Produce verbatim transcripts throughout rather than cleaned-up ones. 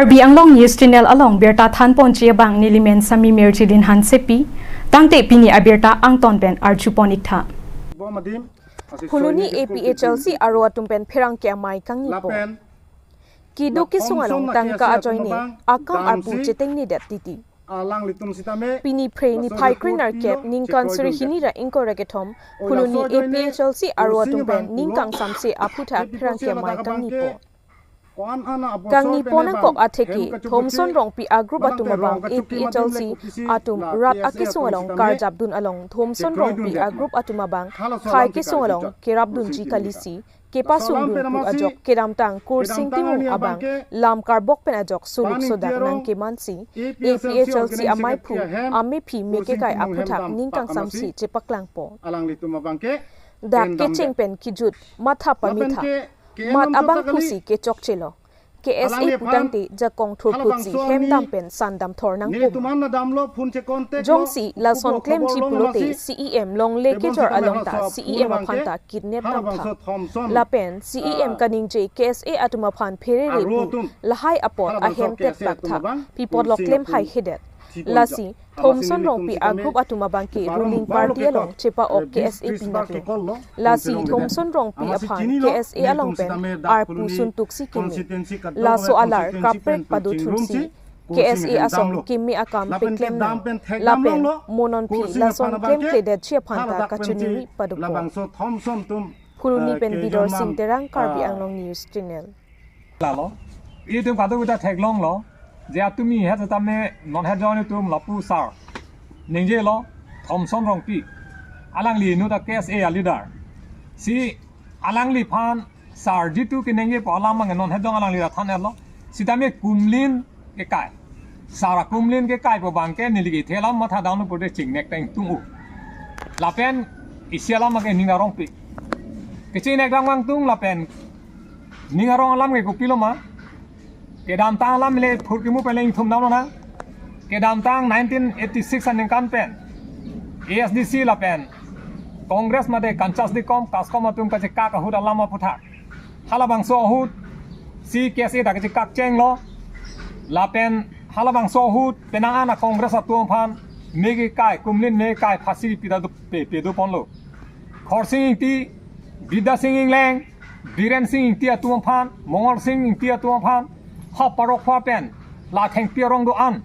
Karbi Anglong News Channel along birta thanponji abang nelimen Sami Merjilin Hansepi, tangte pini abirta angton pen arjupon iktha. Phuloni A P H L C aro atum pen pherangke amei kangnipo. Keduk kesung along tangka ajoine akam arpu chetengnedet titi. Pini Phre niphai krenerkep ningkan suri hini ra ingkoi ra kethom Phuloni A P H L C aro atum pen ning kangsamse aphuthak pherangke amei kangnipo. Kangnipo nangkok atheke Thomson Rongpi a group atum abang A P H L C atum rat akesung along karjapdun along Thomson Rongpi a group atum abang khei kesung along kerapdunji kalisi kepasungdun pu ajok kedamtang Kursing Timung abang lam karbok pen ajok suluk sodak nangkemansi A P H L C ameiphu amephi mekekai aphuthak ning kangsamse chepaklangpo. Dak kecheng pen kejut matha pamitha mat abangphusi kechokchelo. K S A pu tangte jakong thurphutsi hem dam pen sandam thor nangpo. Jongsi lason klemji pulote C E M longle kejor along ta C E M aphan ta kidnap damtha. Lapen C E M kaningje K S A atum aphan pherere pu lahai apot ahem tetpaktha. Pi apotlo klem haihedet. Lasi Thomson Rongpi a group atum abangke ruling party along chepa-ok K S A pinaklo. Lasi Thomson Rongpi aphan K S A along pen arpu suntuksi keme. Laso alar kaprek padothursi K S A asong keme akam peklem nang. Lapen mo nonphi lason klemkledetji aphan ta kachiningri padopo. Phuloni pen Bidorsing Terang, Karbi Anglong News Channel. Lalo, itum kadokave ta theklonglo, je atumi het tame non het jong itum lapu sar ningjelo, Thomson Rongpi. Alangli inut a K S A a leader. Si alangliphan sar jitu keningjepo alam abang non het jong alangli ra than-etlo. Sitame kumlin kekai. Sar akumlin kekaipo abangke neli kethe alam matha damlo pute chingnek ta ingtung-o. Lapen isi alam abangke ning arongpik. Kechingnek dam vangtung lapen ning arong alam ke kopilo ma. Kedamtang alam le phurkimu pen le ingthum damlo na. Kedamtang nineteen eighty-six aningkan pen A S D C lapen Congress mate Kanchas Dikom, Kaskom atum kachekak ahut alam aphuthak. Halabangso ahut si K S A ta kachekak chenglo. Lapen halabangso ahut penang an a Congress atum aphan me kekai, kumlin me kekai phasi pida do pe, pedoponlo. Khorsing Ingti, Bidyasing Ingleng, Biren Sing Ingti atum aphan, Mongol Sing Ingti atum aphan, ha parok pha pen, la thengpi arong do-an,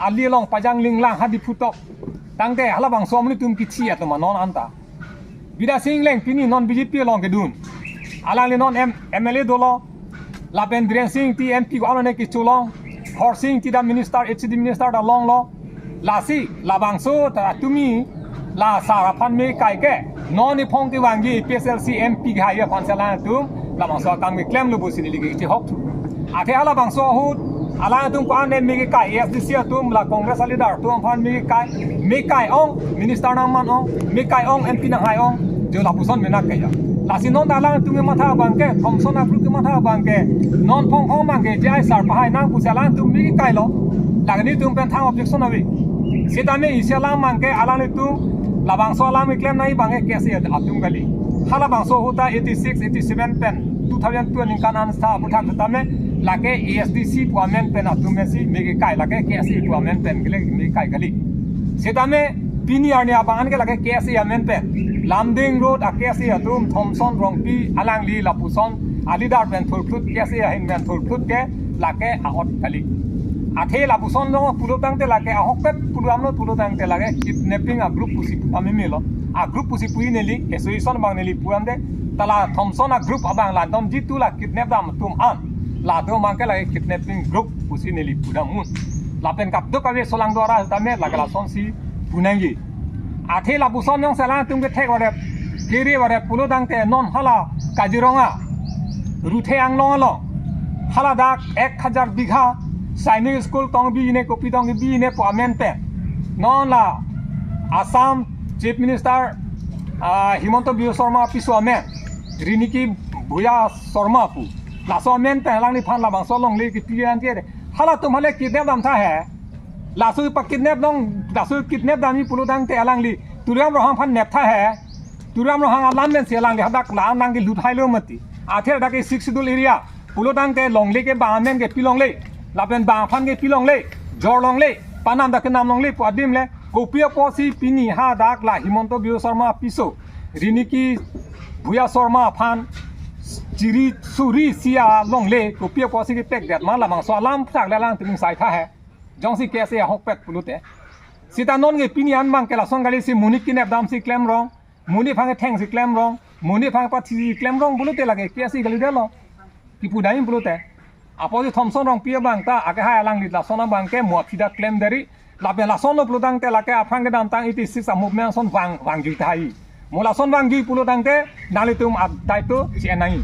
ali along pajang linglang hadi phutok. Tangte halabangso amonit atum kithi atum non anta. Bidyasing Ingleng pini non B J P along kedun. Alangli non M-, M L A dolo. Lapen Biren Sing Ingti M P ko alone kecholong. Khorsing Ingti ta minister, H C D minister ta longlo. Lasi labangso ta atumi la sar aphan me kekai ke non iphong kevangji A P H L C M P kehai aphan si alangtum labangso akam keklemlo pusi neli kechihok thu. Athe halabangso ahut alangtum ko-an me kekai, A S D C atum la Congress a leader atum aphan me kekai, me kekai ong, minister nangman ong, me kekai ong, M P nanghai ong, jo lapuson menak kaya. Lasi non alangtum kematha abangke, Thomson a group kematha abangke, non phong phong abangke, J I sar pahai nang pusi alangtum me kekailo. Lake nelitum pen thang objection ave. Sitame isi alam abangke alanglitum labangso alam keklem nangji abangke K S A atum kali. Halabangso ahut ta eighty-six, eighty-seven pen two thousand two aningkan an sa aphuthak tame lake A S D C pu amen pen atum si me kekai, lake K S A pu amen pen kele me kekai kali. Sitame pini arni abang an ke lake K S A amen pen Lumding Road a K S A atum Thomson Rongpi alangli lapuson a leader pen thurphut, K S A ahin pen thurphut ke lake ahok kali. Athe lapuson lo pulo tangte lake ahokpet pulo damlo pulo tangte lake kidnapping a group pusi pu amemelo. A group pusi pu neli, association abang neli pu damde, ta la Thomson a group abang la dom jitu la kidnap dam atum an. Latum abangke lake kidnapping group pusi neli pu dam un. Lapen kadokave solang dora tame lake lasonsi pu nangji. Athe lapuson jongsi alangtum kethek varet, kere varet pulo tangte non hala Kaziranga, Ruthe Anglong along, hala dak ek hajar bigha Sainik School tong bi-ne, kopi tong bi-ne pu amen pen. Non la Assam Chief Minister, ah, Himanta Biswa Sarma piso amen, Riniki Bhuya Sarma pu. Laso amen pen alangliphan labangso longle kipi an ke. Halatum hale kidnap damtha he. Laso pa kidnap dong, laso kidnap damji pulo tangte alangli Tuliram Ronghang aphan neptha he. Tuliram Ronghang alam pensi alangli hadak la nangkelut hailo mati. Athe dak ke Sixth Schedule area pulo tangte longle ke ba amen ke pi longle. Lapen bang aphan ke pi longle, jor longle, panam dak kenam longle pu adim le, kopi apotsi pini hadak la Himanta Biswa Sarma piso, Riniki Bhuyan Sarma aphan chiri suri sia longle, kopi apotsi kepek det ma, labangso alam thak le alangtum sai tha he. Jongsi K S A ahokpet pulote. Sita non ke pini an bang ke lason kalisi monit kenep damsi klemrong, monit aphan kethengsi klemrong, monit aphan pathisi klemrong pulote lake K S A kalidetlo. Kipu dai pulote. Apotsi Thomson Rongpi abang ta, ake hai alangli lason abang ke mo aphi ta klem deri. Lapen lason lo pulotangte lake aphrang kedamtang eighty six a-movement ason vang, vangjui tahai. Mo lason vangjui pulotangte nanglitum adai to chenai.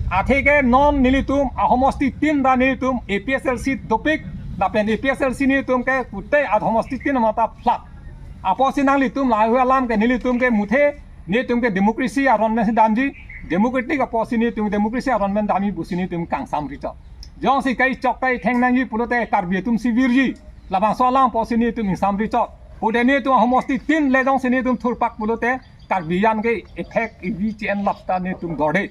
Athe ke non nelitum ahomosti tin ta nelitum A P H L C dopik, lapen A P H L C nelitum ke kute ahomosti tin mata flat. Apotsi nanglitum lahai alam ke nelitum ke muthe, nelitum ke democracy aron men damji, democratic apotsi nelitum democracy aron men damji pusi nelitum kangsam richot. Jongsi kai chok kai theng nangji pulote Karbi atum si virji. Labangso alam apotsi nelitum ingsam richot. Pute nelitum ahomosti tin le jongsi nelitum thurpak pulote Karbi an ke effect ivi chen lap ta nelitum dorde.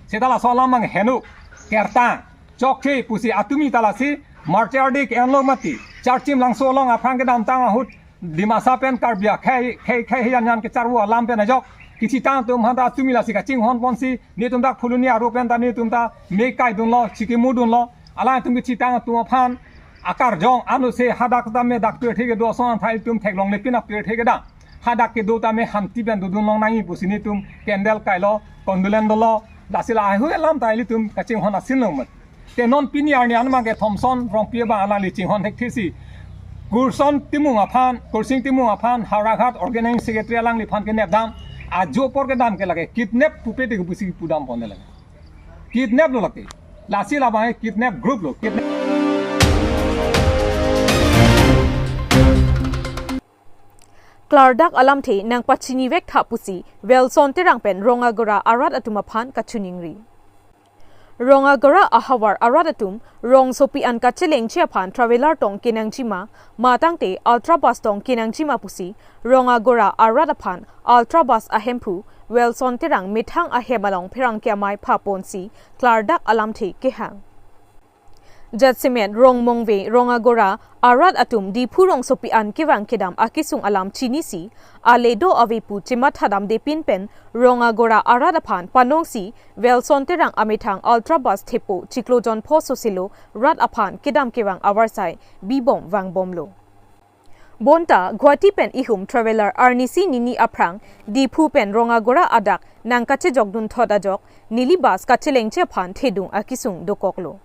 Seta laso alam mang heno kertang chokche pusi atumi ta lasi marchar dik enlo mati. Charchim Langso along aphrang kedamtang ahut Dimasa pen Karbi akhei khei khei hiyan yan kecharvo alam pen ajok kechitang atum aphan ta atumi lasi kachinghon ponsi nelitum dak Phuloni aro pen ta nelitum ta me kai dunlo, chikimudunlo. Alangtum kechitang atum aphan akarjong anuse hadak ta me dak pirthe kedo ason thai tum theklongle pin apirthe kedam. Hadak kedo ta me hanti pen dodun long nangji pusi nelitum candle kailo, condolence dolo. Lasi lahai alam ta ilitum kachinghon asin lo mat. Te non pini arni an mang ke Thomson Rongpi abang alangli chinghon thekthesi Kurson Timung aphan, Kursing Timung aphan, Howraghat Organizing Secretary alangliphan kenep dam, ajo apor kedam ke lake kidnap pupe te kepusi pudam pon lake. Kidnap lo lake. Lasi labang kidnap group lo, kidnap. Klardak alamthe nangpachini vek tha pusi Welson Terang pen Rongagora arat atum aphan kachiningri. Rongagora ahavar arat atum rongsopi an kachelengji aphan traveler tong kenangji ma, matangte ultra bus tong kenangji ma pusi Rongagora arat aphan ultra bus ahemphu Welson Terang methang ahem along pherangke amei phaponsi klardak alamthe kehang. Jasemet Rongmongve Rongagora arat atum Diphu rongsopi an kevang kedam akesung alam chinisi, ale do ave pu chematha damde pin pen Rongagora arat aphan panongsi Welson Terang amethang ultra bus thepo chiklo jon pho soselo rat aphan kedam kevang avarsai bibom vangbomlo. Bonta Guwahati pen ihum traveler arnisi nini aphrang Diphu pen Rongagora adak nangkachejokdun thot ajok neli bus kachelengji aphan thedung akesung dokoklo.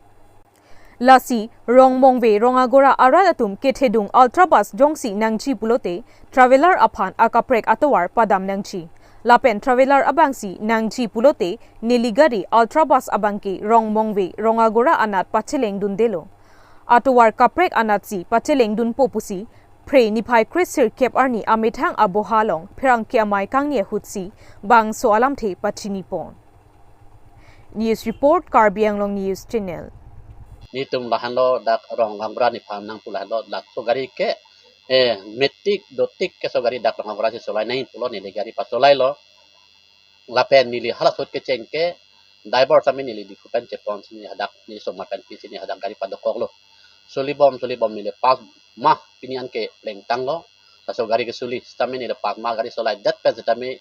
Lasi Rongmongve Rongagora arat atum kethedung ultra bus jongsi nangji pulote traveler aphan akaprek atovar padam nangji. Lapen traveler abangsi nangji pulote neli gari ultra bus abangke Rongmongve Rongagora anat pachelengdundelo. Atovar kaprek anatsi pachelengdunpo pusi Phre niphai kre sirkep arni amethang aboha along pherangke amei kangni ahutsi bangso alamthe pachinipon. News report, Karbi Anglong News Channel. Netum lahenlo dak Rongagora nephan nangpu lahenlo dak so gari ke, eh, metik dotik ke so gari dak Rongagora si solai nangji pulo neli gari pasolailo. Lapen neli hala sot kecheng ke driver tame neli Diphu pen cheponsi neli hadak neli somar pen pisi neli hadak gari padokoklo. Solibom solibom neli pas mah pini an ke plengtanglo. Laso gari kesuli sitame neli pas mah gari solaidet pen sitame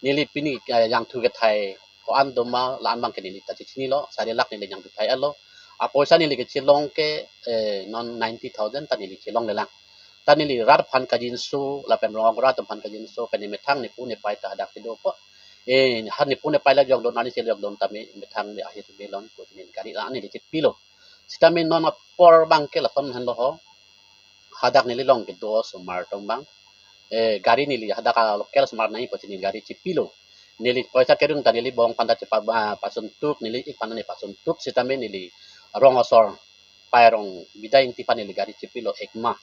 neli pini, eh, jangthu kethai ko-an doma la-an abangke neli ta chechinilo, sari lak neli jangthu thai alo. Apoisa neli kechelong ke, eh, non ninety thousand ta neli chelonglelang. Ta neli rat aphan kajinso lapen Rongagora atum aphan kajinso pen nemethang nepu nepei ta hadak kedo po. Eh, ha nepu nepei la jokdun ani si jokdun tame methang le ahi tu belon ko neli gari la neli chepilo. Sitame non apor abangke lason henlo ho. Hadak neli long kedo osomar atum abang. Eh, gari neli hadak a local osomar nangji pusi neli gari chepilo. Neli poisa kerung ta neli bong panda chepa, ah, pasuntuk, neli ik panda neli pasuntuk, sitame neli rong asor Pairong Bida Ingti aphan neli gari chepilo ek mah.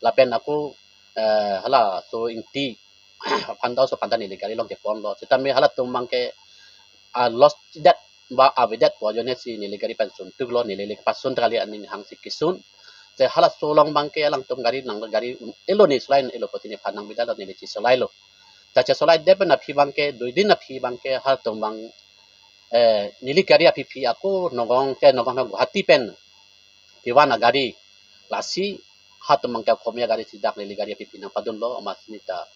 Lapen ako, eh, hala so Ingti aphan ta so panda neli gari long keponlo. Sitame halatum abangke, ah, lost that ba avedet pu ajoine si neli gari pen suntuklo, neli le pasun ta kali aning hangsi kesun. Te halaso along abangke alangtum gari nang gari un-elo, neli solai un-elo pusi nephan nangvedetlo, neli chesolailo. Ta chesolaidet pen aphi abangke, dui din aphi abangke halatum abang, eh, neli gari aphi aphi ako Nagaon ke Nagaon Guwahati pen kevan agari, lasi hatum angke komi agari si dak neli gari apipi nangpadunlo, amatsi neta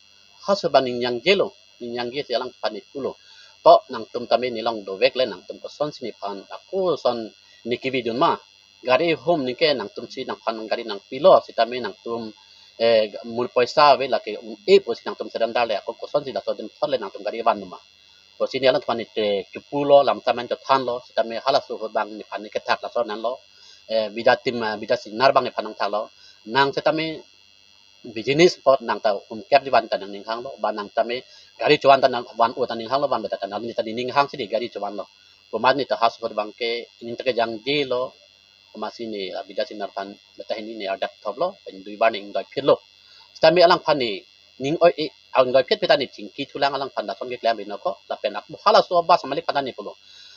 halaso abang ning yangjelo, ning yangje si alangphan neli pulo. To nangtum tame nelong dovek le, nangtum kosonsi nephan ako ason ne kevidun ma. Gari hum ningke nangtumsi nangphan gari nangpilo, sitame nangtum, eh, mul poisa ave lake un-e pusi nangtum surrender le, ako kosonsi laso adim thot le nangtum gari van ma. Pusi ne alangphan neli te kepulo, lam tamen chethanlo, sitame halaso ahut abang nephan neli kethak laso nanlo, eh, bida tim, eh, bida sinar abang nephan nangthalo. Nang sitame business apot nang ta hum kep di van ta nangning hanglo, ba nang tame gari chovan ta nang van-o ta ning hanglo, van beta ta nang neli ta ning hang si di gari chovanlo. Komat neta halaso ahut abangke ning ta kejangjelo, amatsi ne, ah, bida sinar aphan beta hini ne ardak thoplo, pen duibar ne ingdoi phitlo. Sitame alangphan ne ning oi e, ingdoi phit peta ne chingki thulang, alangphan lason keklem ri nangkok, lapen ako halaso bus malik aphan ta ne pulo.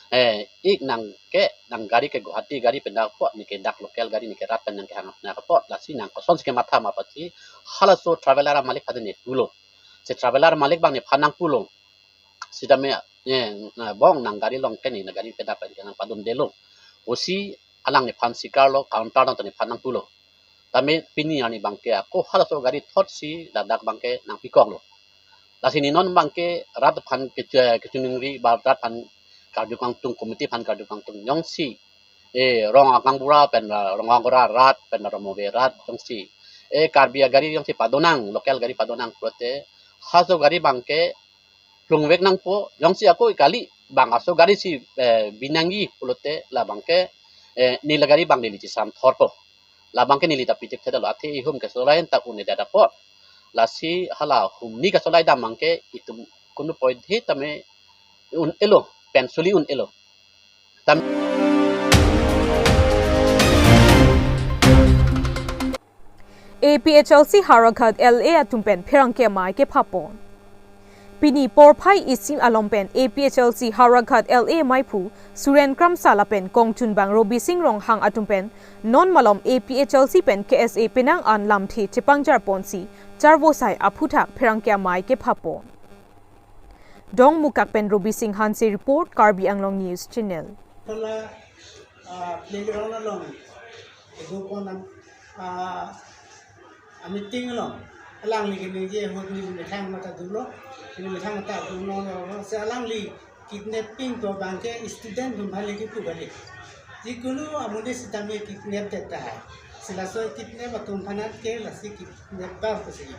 Eh, ik nangke, nang gari ke Guwahati gari pen dak apot, neke dak local gari neke rat pen nangkehang nang apot, lasi nang kosonsi kematha ma pusi halaso traveler amalik aphan ta ne pulo. Si traveler malik abang nephan nangpulo. Sitame, eh, na bong nang gari along ke ne, nang gari pen dak pen ke nangpadundelo pusi alang nephan sikarlo, counter along ta nephan nangpulo. Tame pini arni abangke ako halaso gari thotsi ladak abangke nangpikoklo. Lasi ne non abangke rat aphan keche-, kechiningri ba rat aphan karju kangtung, committee aphan karju kangtung jongsi, eh, rong akangbura pen ra, rong akangbura rat pen ra, rong move rat jongsi, eh, Karbi agari jongsi padonang, local gari padonang pulote halaso gari abangke plungvek nangpo, jongsi ako kali abang aso gari si, eh, binangji pulote labangke, eh, neli gari abang neli chisam thorpo. Labangke neli ta pitik thedetlo, athe ihum kesolai ta un-edet apot. Lasi hala humni kesolai dam abangke itum kunu point he tame un-elo, pen suli un-elo. Tam- A P H L C Howraghat L A atum pen pherangke amei kephapon. Pini porphai isi along pen A P H L C Howraghat L A meiphu Suren Kramsa lapen kongchunbang Robising Ronghang atum pen non malom A P H L C pen K S A penang an lamthe chepangjarponsi charvosai aphuthak pherangke amei kephapon. Dongmukak pen Robising Hanse report, Karbi Anglong News Channel. Hala, ah, playground along edo pon am, ah, a meeting along alangli keningje ahut neli methang mata dunlo, neli methang mata dunlo, si alangli kidnapping pu abangke student atum aphan le kipu kali. Jikunu amonit sitame kidnap det tahai. Si laso kidnap atum aphan ke lasi kidnapper pusi.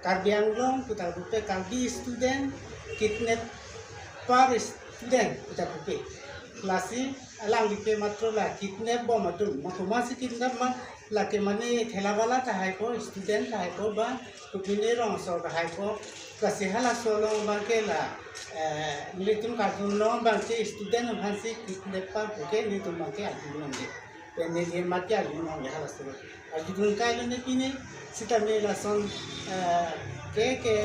Karbi Anglong pu ta pupe, Karbi student kidnapper student pu ta pupe. Lasi alangli ke matro la kidnap bom atum, ma komatsi kidnap ma, lake mane thela wala tahai ko, student tahai ko, ba kopine rong asor tahai ko, lasi halaso along abangke la, eh, nelitum karjulong abangke student aphansi kidnapper puke nelitum abangke arjulongde. Pen neli mati arjulongde halaso. Arjulong kailo ne pine, sitame lason, eh, ke, ke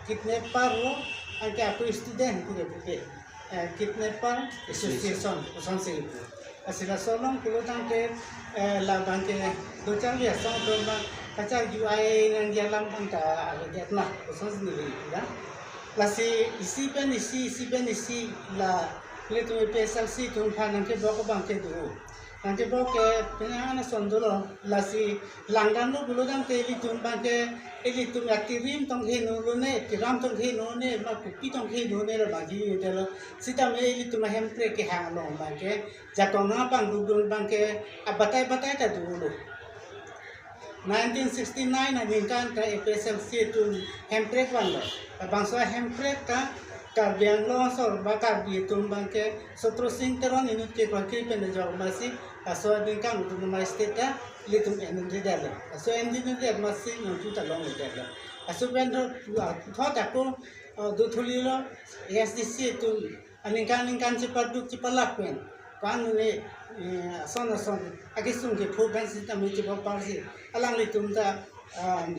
kidnapper lo, anke ako student puke puke. Eh, kidnapper association, kosonsi pu. Lasi laso along pulo tangte, eh, labangke dochang dia song to ma kacharju ai nangji alam abang ta avedetna, kosonsi neli pu da. Lasi isi pen isi, isi pen isi la nelitum A P H L C atum aphan nangkebok abangke do. Nangkebok ke penang ason dolo, lasi langdamlo pulo tangte ilitum abangke, ilitum atirim tong heno lone, tiram tong heno ne, ma kopi tong heno ne la bagi delo. Sitame ilitum ahemprek kehang along abangke, jakong nangpangdukdun abangke abatai batai ta dolo. Nineteen sixty-nine aningkan ta A P H L C atum hemprek vanlo. Labangso hemprek ta Karbi Anglong asor ba Karbi atum abangke Sotro Sing Teron inut ke kwaki pen ajok masi, laso aningkan autonomous state ta ilitum enun di dalo. Laso enun di dalo masi nontu ta long di dalo. Laso pen do, ah, thot ako, ah, do thulilo, A S D C atum aningkan aningkan chepaduk chepalak pen. Pan ne, eh, ason ason akesung kepho pen sitame chepaparsi. Alanglitum ta, um,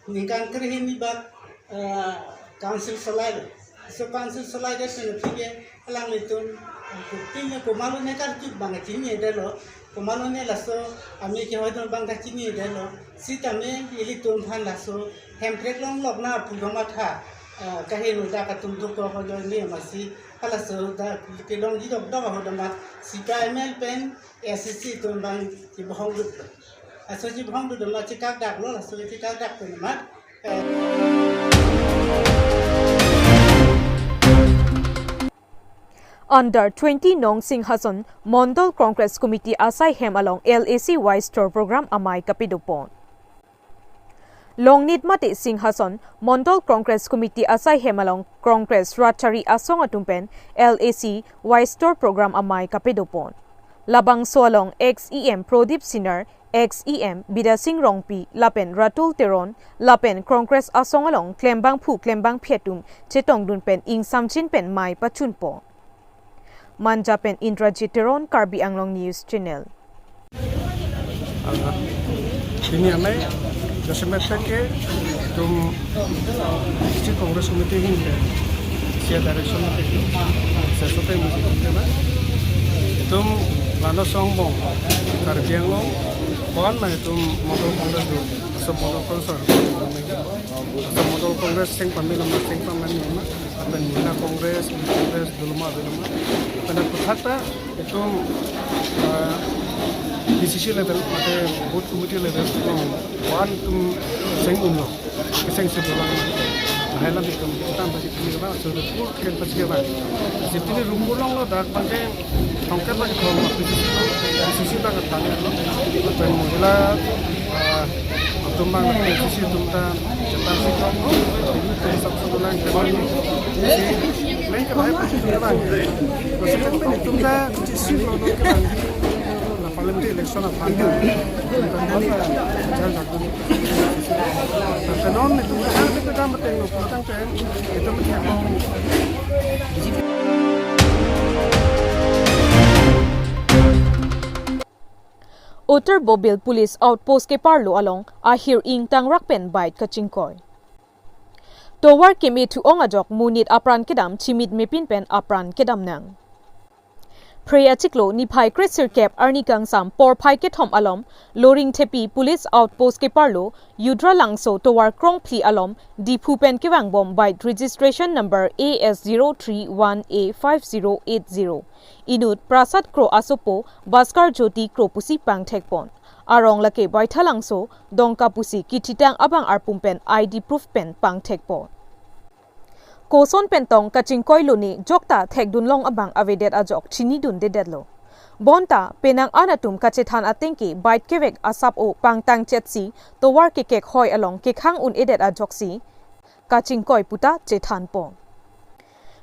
ningkan kre-hini bak, eh, council solai lo. So council solai det pen aphi ke alanglitum, eh, kopine komatlo ne karju abang chinidetlo. Komatlo ne laso amei kehoi dun abang ta chinidetlo. Sitame ilitum aphan laso hemprek longlok nangpu kamatha, eh, kaheno dak atum dokok ko jo ne masi Halaso dak kelongji dokdok ahut amat C P I M L pen A C C atum abang chibohong dut. Laso chibohong dut amat chekak daklo, laso chekak dak pen amat, eh, Under twenty Nong Singhason Mondol Congress Committee asai hem along L A C Wise Tour Program amei kapadopon. Longnit mate Singhason Mondol Congress Committee asai hem along Congress Ratchari Asong atum pen L A C Wise Tour Program amei kapadopon. Labangso along ex E M Prodip Singnar, ex E M Bidya Sing Rongpi, lapen Ratul Teron, lapen Congress Asong along klembangphu klembangphi atum chetongdun pen ingsamjin pen mei pachunpo. Manja pen Indrajit Teron, Karbi Anglong News Channel. Ah, pini amei, jasemet ke, itum District Congress Committee ahin pen, isi a-direction pen, seso pen musi tum kena. Itum lano song mong, Karbi Anglong, kon ma itum Mondol Congress do, so Mondol Congress, so Mondol Congress seng pamil ma, seng pamil ma. Lapen Mahila Congress, Youth Congress, dolo ma, dolo ma. Lapen aphuthak ta itum, ah, D C C level, mate booth committee level, itum one itum seng unlo. Seng si dolang. Lahai lam itum kita bagi kami ba, so the full can pas ba. Sitini room bolong lo dak pakai tongkat lagi thong, D C C, D C C bang tanglo. Lapen Mahila, ah, atum bang, D C C atum ta, jatah si thong lo, itum sab sab lang ke bang, si, lain ke bahai pasi ke bang. Terus kan pen itum ta, D C C lo, lo ke bang, na parliamentary election aphan ta, itum ta, jal dak dun. Tapi non itum ta, itum ta, itum ta, itum ta, Uttar Bobil Police Outpost keparlo along ahir ingtangrak pen bike kachingkoi. Tovar keme thu-ong ajok monit apran kedam chimit mepin pen apran kedam nang. Phre achiklo niphai kresirkep arni kangsam porphai kethom alom Loringthepi Police Outpost keparlo Yudra Langso tovar krongphli alom Diphu pen kevangbom bike registration number A S zero three one A five zero eight zero. Inut Prasad Kro asopo Baskar Jyoti Kro pusi pangthekpon. Arong lake Baithalangso Dongka pusi kithitang abang arpum pen I D proof pen pangthekpon. Koson pen tong kachingkoi lone jokta thekdunlong abang avedet ajok chinidundedetlo. Bonta penang an atum kachethan atengke bike kevek asap o pangtangchetsi tovar kekek hoi along kekhang un-edet ajoksi kachingkoi puta chethanpon.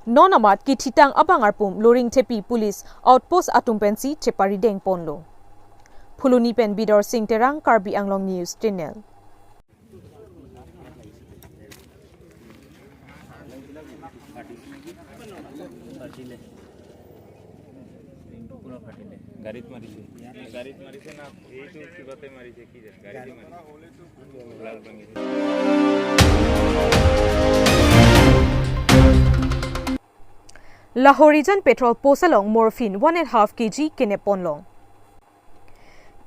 Non amat kithitang abang arpum Loringthepi Police Outpost atum pensi cheparidengponlo. Phuloni pen Bidor Sing Terang, Karbi Anglong News Channel. গাড়ীত মাৰিছে। গাড়ীত মাৰিছে না, এইটো কিবাতে মাৰিছে, কি জানে? গাড়ীতে মাৰিছে। লাল পানী। Lahorijan petrol post along morphine one and half K G kenepponlong.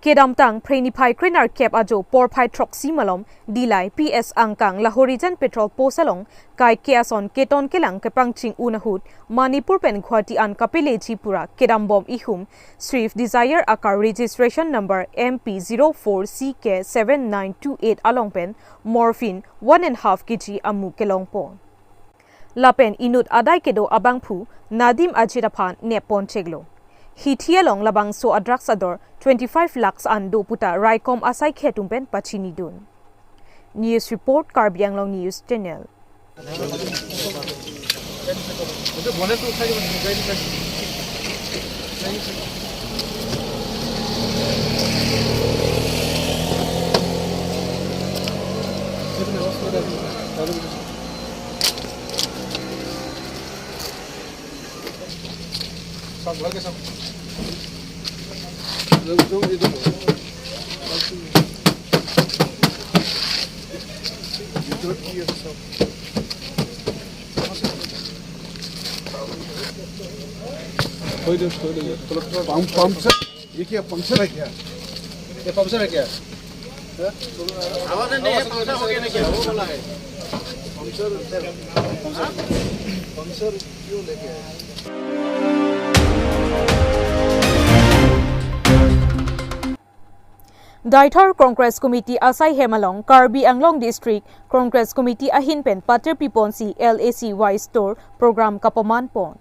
Kedamtang Phre niphai krenerkep ajo porphai throksi malom Dillai P S angkang Lahorijan petrol post along kaike ason keton kelang kepangching un ahut Manipur pen Guwahati an kapeleji pura kedambom ihum Swift Dzire akar registration number M P zero four C K seven nine two eight along pen morphine one and half K G amu kelongpo. Lapen inut adai kedo abangphu Nadim Ajit aphan neppon cheklo. Hithi along labangso a-drugs ador twenty-five lakhs an do puta raikom asaikhi atum pen pachinidun. News report, Karbi Anglong News Channel. थोड़ी देर, थोड़ी देर। Pump, pump से, ये क्या पंक्चर है क्या? ये पंक्चर है क्या? आवाज नहीं है, पंक्चर हो गया ना क्या? वो बोला है। Puncture, puncture, puncture. Deithor Congress Committee asai hem along Karbi Anglong District Congress Committee ahin pen patir piponsi L A C Wise Tour program kapaman pon.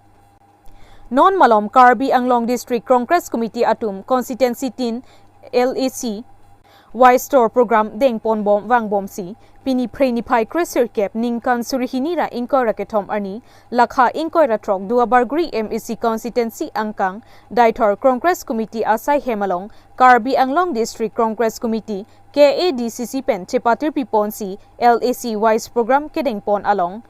Non malom Karbi Anglong District Congress Committee atum constituency tin L A C Wise Tour program dengpon bom vangbomsi pini Phre niphai kresirkep ningkan suri hini ra ingkoi ra kethom arni lakha ingkoi ra throk Duarbagori M A C constituency angkang Deithor Congress Committee asai hem along Karbi Anglong District Congress Committee K A D C C pen chepatir piponsi L A C Wise program kedengpon along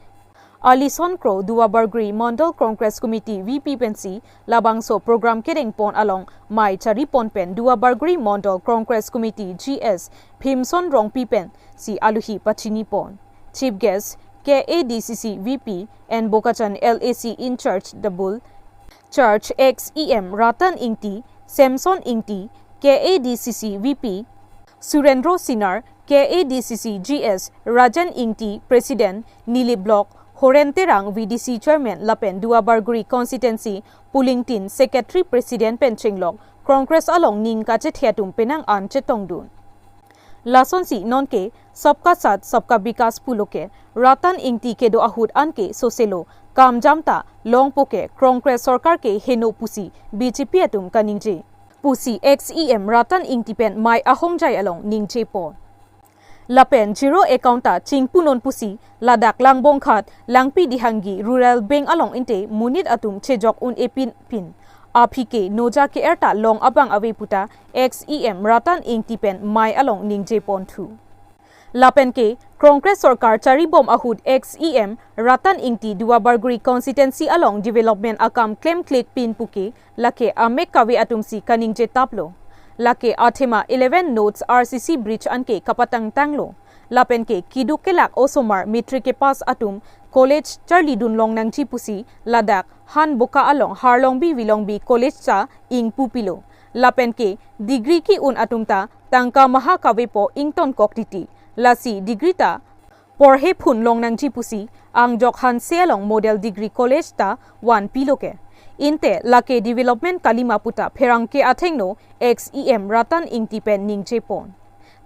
Alison Kro Duarbagori Mandal Congress Committee V P pensi labangso program kedengpon along mei charipon pen Duarbagori Mandal Congress Committee G S Bhimson Rongpi pensi aluhi pachinipon. Chief guest K A D C C V P and Bokajan L A C in charge Dabul Church ex E M Ratan Ingti, Samson Ingti, K A D C C V P, Surendro Sinar, K A D C C G S, Rajan Ingti, President, Nilip Block, Horen Terang, V D C Chairman, lapen Duarbagori Constituency, Polling Team, Secretary, President pen chenglok, Congress along ning kachethe atum penang an chetongdun. Lasonsi nonke Sabka Saath Sabka Vikas puloke Ratan Ingti kedo ahut anke soselo kamjam ta longpoke Congress sorkar ke heno pusi B J P atum kaningje pusi ex E M Ratan Ingti pen mei ahongjai along ningjepon. Lapen zero account ta chingpunon pusi ladak Langbongkhat Langpi Dihanggi Rural Bank along inte monit atum chejok un-e pin pin aphi ke noja ke-er ta long abang ave puta ex E M Ratan Ingti pen mei along ningjeponthu. Lapen ke Congress sorkar charibom ahut ex E M Ratan Ingti Duarbagori constituency along development akam klemkle pin puke lake amek kave atumsi kaningje taplo. Lake athema eleven nodes R C C bridge anke kapatangtanglo. Lapen ke keduk kelak osomar matric kepass atum college charlidun longnangji pusi ladak Han Boka along Harlongbi Vilongbi College ta ingpu pilo. Lapen ke degree ke-un atum ta tangka maha kavepo ingtonkok titi. Lasi degree ta porhe phun longnangji pusi angjok Hanse along Model Degree College ta van piloke. Inte lake development kalima puta pherangke athengno ex E M Ratan Ingti pen ningjepon.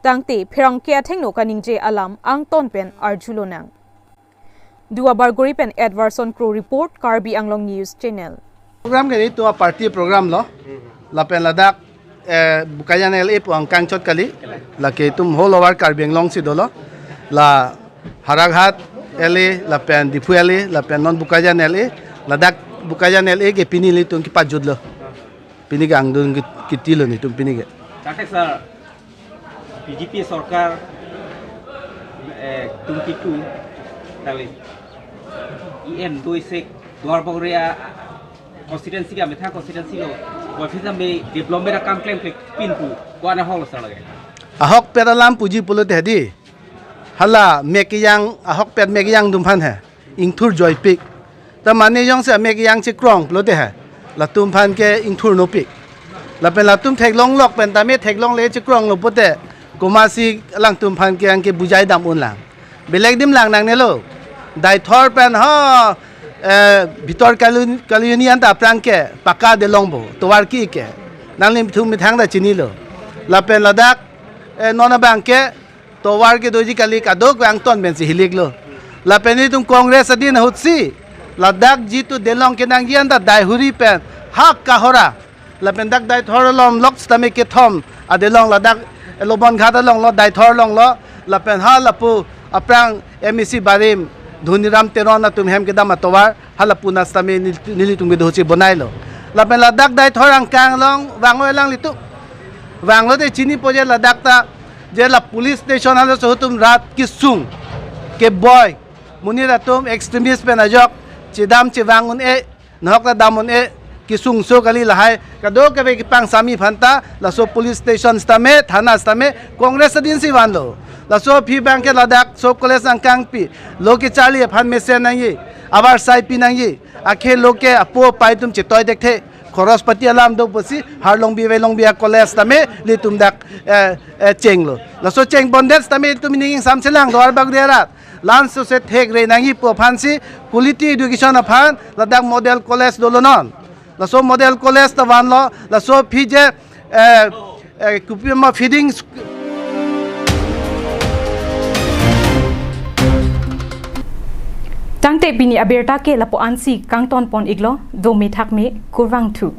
Tangte pherangke athengno kaningje alam angton pen arjulonang. Duarbagori pen Edwardson Kro report, Karbi Anglong News Channel. Program ke itu a party program lo. Lapen ladak, eh, Bokajan L A pu angkang chot kali. Lake itum whole over Karbi Anglong si dolo. La Howraghat L A, lapen Diphu L A, lapen non Bokajan L A. Ladak Bokajan L A ke pini ilitum kepajutlo. Pini ke angdeng kit-, kitilo netum pini ke. Katek sir, B J P sorkar, eh, tum kitu, tali. E M doi sek, Duarbagori constituency ka methang constituency lo, boi phisa me development akam klemkle pin pu, ko-an ahok lo sir lake. Ahokpet alam puji pulote hedi. Hala mek kejang, ahokpet mek kejang atum aphan he ingthur joipik. Ta mane jongsi amek kejang chekrong pulote he, latum aphan ke ingthurnopik. Lapen latum theklonglok pen tame theklongle chekronglo pulote, komatsi alangtum aphan ke angke bujai dam unlang. Belek adim lang nangnelo. Deithor pen ho, eh, bhitor kalun-, kaluni anta aphrang ke pakka delong bo, tovar ki ke. Nanglitum methang ta chinilo. Lapen ladak, eh, non abang ke tovar kedoji kali, kadokave angton pensi hiliklo. Lapen itum Congress adin ahutsi ladak jitu delong kenangji anta Daihuri pen ha Kohora. Lapen dak Deithor along lok sitame kethom adelong ladak Lobonghat along lo, Deithor along lo. Lapen ha lapu aphrang M A C barim Dhoniram Teron atum hem kedam atovar. Hala pu na sitame nil-, nelitum kedo ahutsi bonailo. Lapen ladak Deithor angkang along vang-oi alanglitum. Vanglote chinipo je ladak ta, je la police station halaso atum rat kesung, keboi, monit atum extremist pen ajok chedam chevang un-e, nahok ta dam un-e, kesungso kali lahai, kadokave kepangsami aphanta, laso police station sitame, thana sitame, Congress adinsi vanlo. Laso aphi abang ke ladak, so college angkangpi, lo kecharli aphan mesen nangji, avarsai pi nangji, akhei lo ke apo apai atum chetoi thekthe, khoros pati alam do pusi Harlongbi Velongbi a-college tame ilitum dak, eh, eh, chenglo. Laso cheng pondet tame ilitum ning ingsam chelang do arbak ri arat. Laso se thekre nangji pu aphansi quality education aphan ladak model college dolo non. Laso model college ta vanlo, laso aphi je, eh, eh, kopi ma feeding sk- Tangte pini abirta ke lapu-ansi kangton pon iklo, dome thakme, kurvangthu.